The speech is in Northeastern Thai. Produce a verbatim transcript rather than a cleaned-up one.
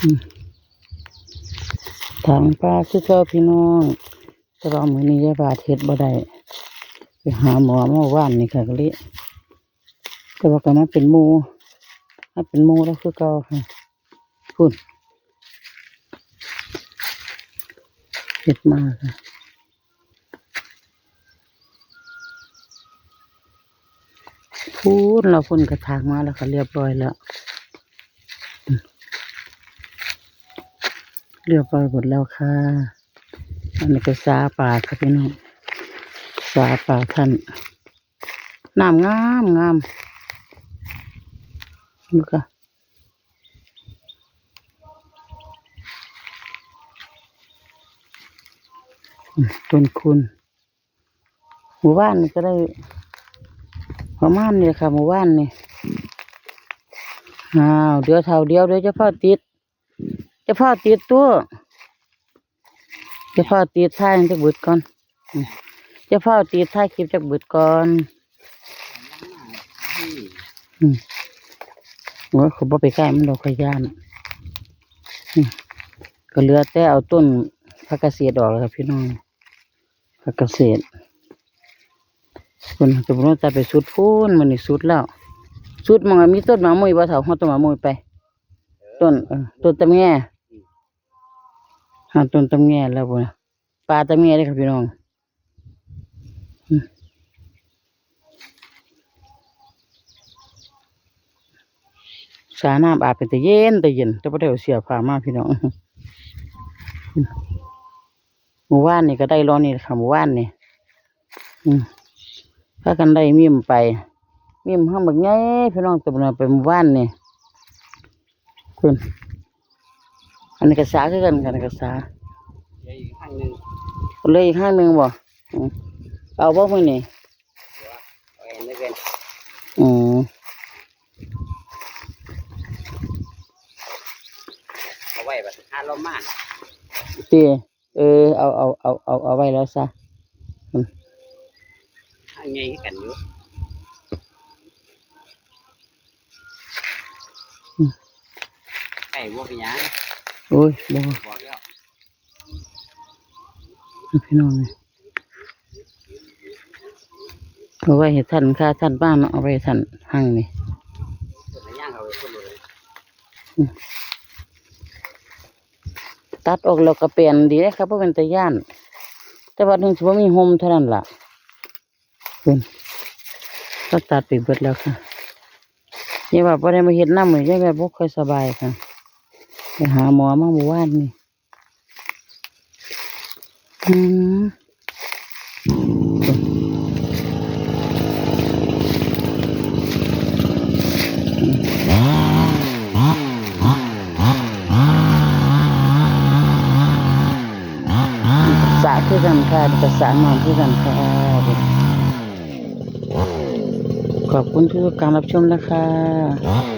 อืม ถางป่าคือเก่าพี่น้อง แต่ว่ามื้อนี้ยายบาดเฮ็ดบ่ได้ ไปหาหมอเมื่อวานนี่ค่ะ ก็เลย แต่ว่าก็มาเป็นหมู่ มาเป็นหมู่แล้วคือเก่าค่ะ พุ้น เฮ็ดมาค่ะ พุ้น เราพุ้นกระถางมาแล้วค่ะ เรียบร้อยแล้ว เรียบร้อยหมดแล้วค่ะ อันนี้ก็สาปลาค่ะพี่น้อง สาปลาท่าน น้ำงามงาม ดูค่ะ อืม ต้นคูณ หมู่บ้านนี่ก็ได้ ประมาณนี้ค่ะ หมู่บ้านนี่ อ้าว เดี๋ยวเฒ่า เดี๋ยว เดี๋ยวจะเฝ้าติด จะเฝ้าติดตัว จะเฝ้าติดท้ายจักเบิดก่อน อืม จะเฝ้าติดท้ายคลิปจักเบิดก่อน อืม โอ้ย เขาบ่ไปใกล้มันดอก ขย้าน อืม ก็เหลือแต่เอาต้นผักกาดเศษออกแล้วค่ะพี่น้อง ผักกาดเศษ พุ้น จะพุ้น จะไปสุดพุ้น มื้อนี้สุดแล้ว สุดหม่องมีต้นหมากมุ้ยบ่เฒ่า ฮอดต้นหมากมุ้ยไป ต้น เออ ต้นตำแง ฮอดต้นตำแงแล้วพุ้น ป่าตำแงเด้อค่ะพี่น้อง อืม สาน้ำอาบเป็นตาเย็น ตาเย็น แต่บ่ได้เอาเสื้อผ้ามาพี่น้อง มื้อวานนี่ก็ได้รอนี่แหละค่ะ มื้อวานนี่ อืม พากันได้มีมไป มีมห้างบักใหญ่พี่น้อง แต่บ่ได้ไปมื้อวานนี่ พุ้น อันนี้ก็สาคือกัน อันนี้ก็สา เหลืออีกห้างหนึ่ง เหลืออีกห้างหนึ่งบ่ อืม เอาบ่มื้อนี้ เอาอันนี้เป็น อืม เอาไว้บัดหาลมมา ติ เออ เอา เอา เอา เอา เอาไว้แล้วซะ อืม อันใหญ่คือกันอยู่ อืม ไก่บ่เป็นหยัง โอ้ย บ่ บอกแล้ว พี่น้องเอ้ย เอาไว้ให้ท่านค่ะ ท่านบ้านเนาะ เอาไว้ให้ท่านหั่งนี่ ต้นย่างเอาไว้ต้นเลย อืม ตัดออกแล้วก็เปลี่ยนดีเลยครับ บ่เป็นตาย้าน แต่ว่าถึงสิบ่มีโฮมเท่านั้นล่ะ พุ้น ก็ตัดไปเบิดแล้วค่ะ ยายว่าบ่ได้มาเฮ็ดนำเลย ยายว่าบ่ค่อยสบายค่ะ ไปหาหมอมาเมื่อวานนี่ อืม สาคือกันค่ะ ก็สาน้ำคือกันค่ะ ขอบคุณทุกการรับชมนะคะ